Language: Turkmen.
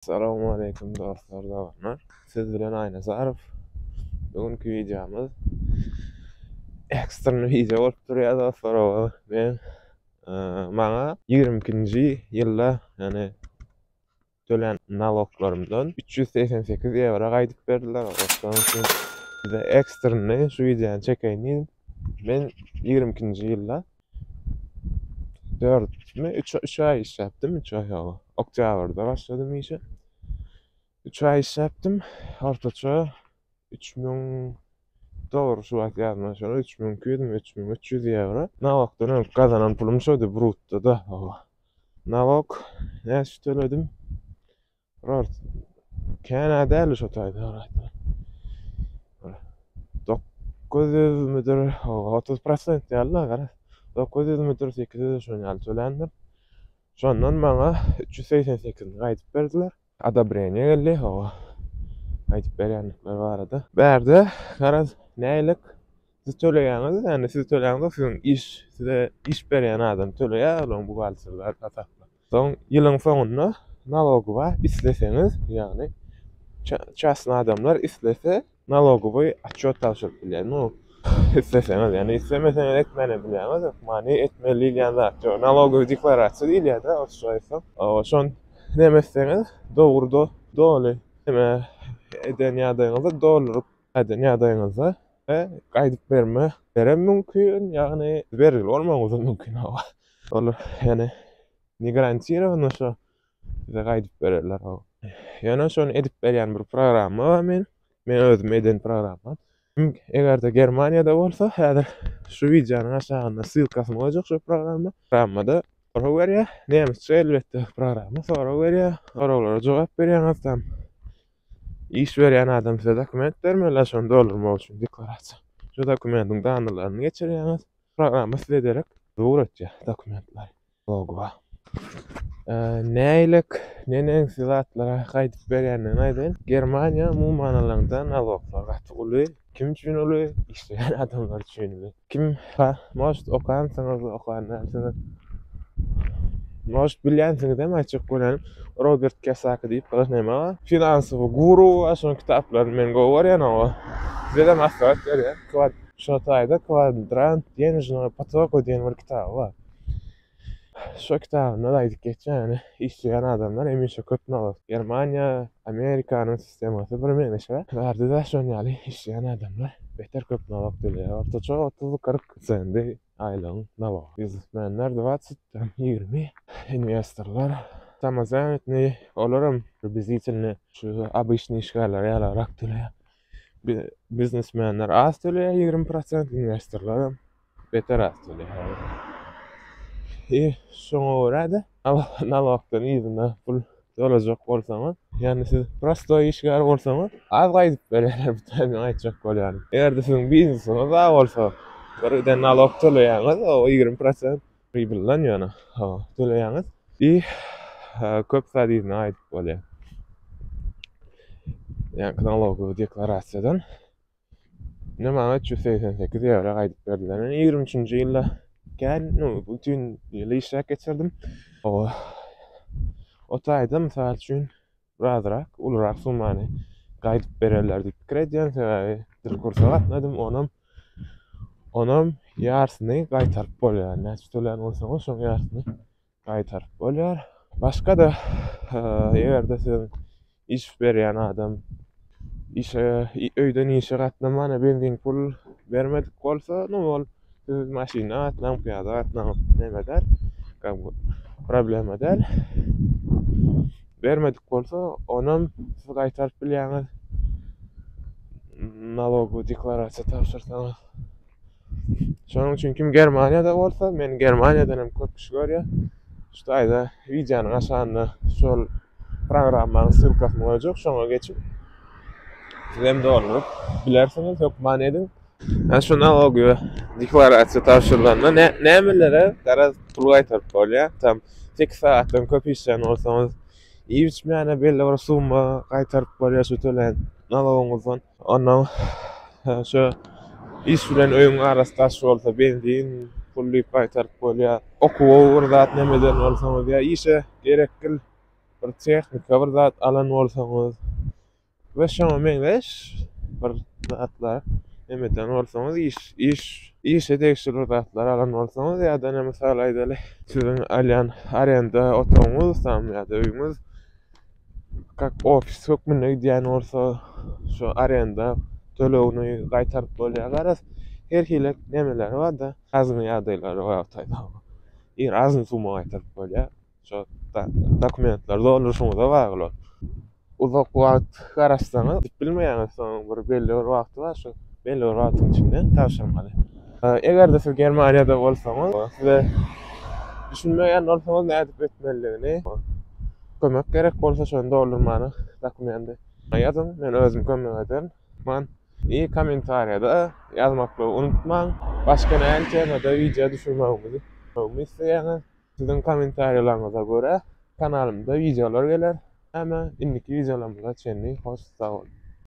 Salowmaleýkim dostlar doganlar. Siz bilen Aýnazarow. Bu günki wideomyz ekstrny wideo bolup durýar dostlar. Men e, maňa 22-nji ýylda, ýagny tölän naloglarymdan 388 ýewro gaýdyp berdiler. Şonuň üçin size ekstrny şu wideony çekeýin diýdim. Men 22-nji ýylda 4 mi 3 3 aý işläpdim, 3 aý hawa. Oktýabrda başladym işe. 3 aý işläpdim. Ortaça 3000 dogry şu wagt ýadymdan çykanok, 3200 mi 3300 ýewro. Nalogdan öňki gazanan pulum şody bruttoda hawa. Nalog näçe töledim? Rort kän-ä däldi şo taýda aýtsaň. 900 müdür, 30 prosent ýaly-da garaz. 900 müdür, 800 şon ýaly töländir. Şondan maňa 388-ni gaýdyp berdiler. Odobreniýe geldi, hawa. Gaýdyp berýänlikleri barada. Bärde garaz nälik siz töleýäňiz, ýagny siz töläňizok, siziň iş size iş berýän adam töleýär, olaryň buhgalterleri hasaplap. Soň ýylyň soňunda nalogowa isleseňiz, ýagny çasny adamlar islese nalogowy otçet tabşyryp bilýär. Nu, isleseňiz, ýagny islemeseňiz etmän hem bilýäňiz, hökmany etmeli diýilýän zat ýok. Nalogowy deklarasiýa diýilýär-de, orsça aýtsak. Şony näme etseňiz, dogry doly näme eden ýagdaýyňyzda dolduryp eden ýagdaýyňyzda gaýdyp berme berem mümkin, ýagny bergili bolmagyňyz hem mümkin. Olar ýani ne garantirowano şo size gaýdyp bererler. Ýöne şony edip berýän bir programma bar men. Men özüm eden programma. Eger-de Germaniýada bolsa, häzir şu wideonyň aşagynda ssylkasyny goýjak şu programma. Programmada sorag berýär. Nemisçe elbetde programma sorag berýär. Soraglara jogap berýäňiz tam. Iş berýän adam size dokument bermeli, şony doldurmak üçin deklarasiýa. Şu dokumentiň danylaryny geçirýäňiz. Programma size derek ugratýar dokumentleri. Logowa. Näýlek, neneňsi zatlara gaýdyp berýändigini aýdaýyn. Germaniýa umuman alanda naloglar gaty uly. Kim üçin uly? Işleýän adamlar üçin uly. Kim, ha, может, okansyňyz, okan dälsiňiz. Может, bilýänsiňiz hem aýtjak bolýanym. Robert Kiyosaki diýip bir neme bar. Finansowy guru bar, şonuň kitaplaryny men gowy görýän oňa. Size-de maslahat berýän. Şo taýda Kwadrant денежного потока diýen bir kitaby bar. Şo kitabynda da aýdyp geçýär, ýagny işleýän adamlar hemişe köp nalog. Germaniýa, Amerikanyň sistemasy bir meňzeşräk. Bärde-de şon ýaly işleýän adamlar beter köp nalog töleýär. Ortaça 30-40 prosendi aýlygyň nalogy. Biznesmenler 20, tam 20, inwestorlar samozanятnyý, olaram priblizitilno şu obyçnyý işgärler ýalyrak töleýär. Biznesmenler az töleýär 20 prosent, inwestorlaram beter az töleýär. I şoňa görä-de nalogdan yzyna pul dolajak bolsaňyz, ýagny siz prostoý işgär bolsaňyz, az gaýdyp berýärler bu taýdan aýtjak bolýanym. Eger-de siziň biznesiňiz bar bolsa, bir giden nalog töleýäňiz, o 20 prosent pribyldan ýöne töleýäňiz. I köp zat yzyna gaýdyp bolýar. Ýagny nalogowy deklarasiýadan. Ine maňa 388 ýewro gaýdyp berdiler. Men 23-nji ýylda kän, nu, bütin ýyly işläp geçirdim. O, o taýda mysal üçin birazrak ulurak summany gaýdyp bererler diýip pikir edýän, sebäbi dil kursa gatnadym, onam onam ýarsyny gaýtaryp bolýar. Näçe tölän bolsaňyz, şoň ýarsyny gaýtaryp bolýar. Başga-da, eger-de siziň iş berýän adam işe öýden işe gatnamana benzin pul bermedik bolsa, nu ol siz maşynda gatnaň, pyýada gatnaň neme däl, как бы problema däl. Bermedik bolsa, onam siz gaýtaryp bilýäňiz. Nalogowy deklarasiýa tabşyrsaňyz. Şonuň üçin kim Germaniýada bolsa, men Germaniýadan hem köp kişi görýär. Şu taýda wideonyň aşagynda şol programmanyň ssylkasyny goýjak, şoňa geçip siz hem dolduryp bilersiňiz, hökman ediň. Ýa şu nalogowy deklarasiýa tabşyrylanda nämelere garaz pul gaýtaryp bolýar? Tam 8 sagatdan köp işlän bolsaňyz, iýip-içmäne belli bir summa gaýtaryp bolýar şu tölän nalogyňyzdan. Ondan şu iş bilen öýüň arasy daş bolsa benzin pul diýip gaýtaryp bolýar. Okuwa bir zat nemeden bolsaňyz ýa işe gerekgil. Bir tehnika bir zat alan bolsaňyz we şoňa meňzeş bir zatlar nemeden bolsaňyz iş iş işe degişli bir zatlar alan bolsaňyz ýa-da ne mysal aýdaly siziň alýan arenda otagyňyz tam ýa-da öýüňiz kak ofis hökmünde gidýän bolsa şu arenda tölegini gaýtaryp bolýar garaz her hili nemeleri barda razny ýagdaýlary bar i razny summa gaýtaryp bolýar. Şo dokumentleri doldurşyňyza bagly. Uzak wagt garaşsaňyz gidip bilmeýäňiz, soň bir belli bir wagty bar, şo belli bir wagtyň içinde tabşyrmaly. Eger-de siz Germaniýada bolsaňyz, size düşünmeýän bolsaňyz nädip etmelidigini, kömek gerek bolsa şony doldurmana dokumenti ýazyň, men özüm kömek ederin. Man i kommentariýada ýazmaklygy unutmaň. Başga nähili temada wideo düşürmegimizi isleýäňiz? Siziň kommentariýalaryňyza görä kanalymda wideolar geler. Hemä indiki wideolarymyza çenli hoş sag boluň.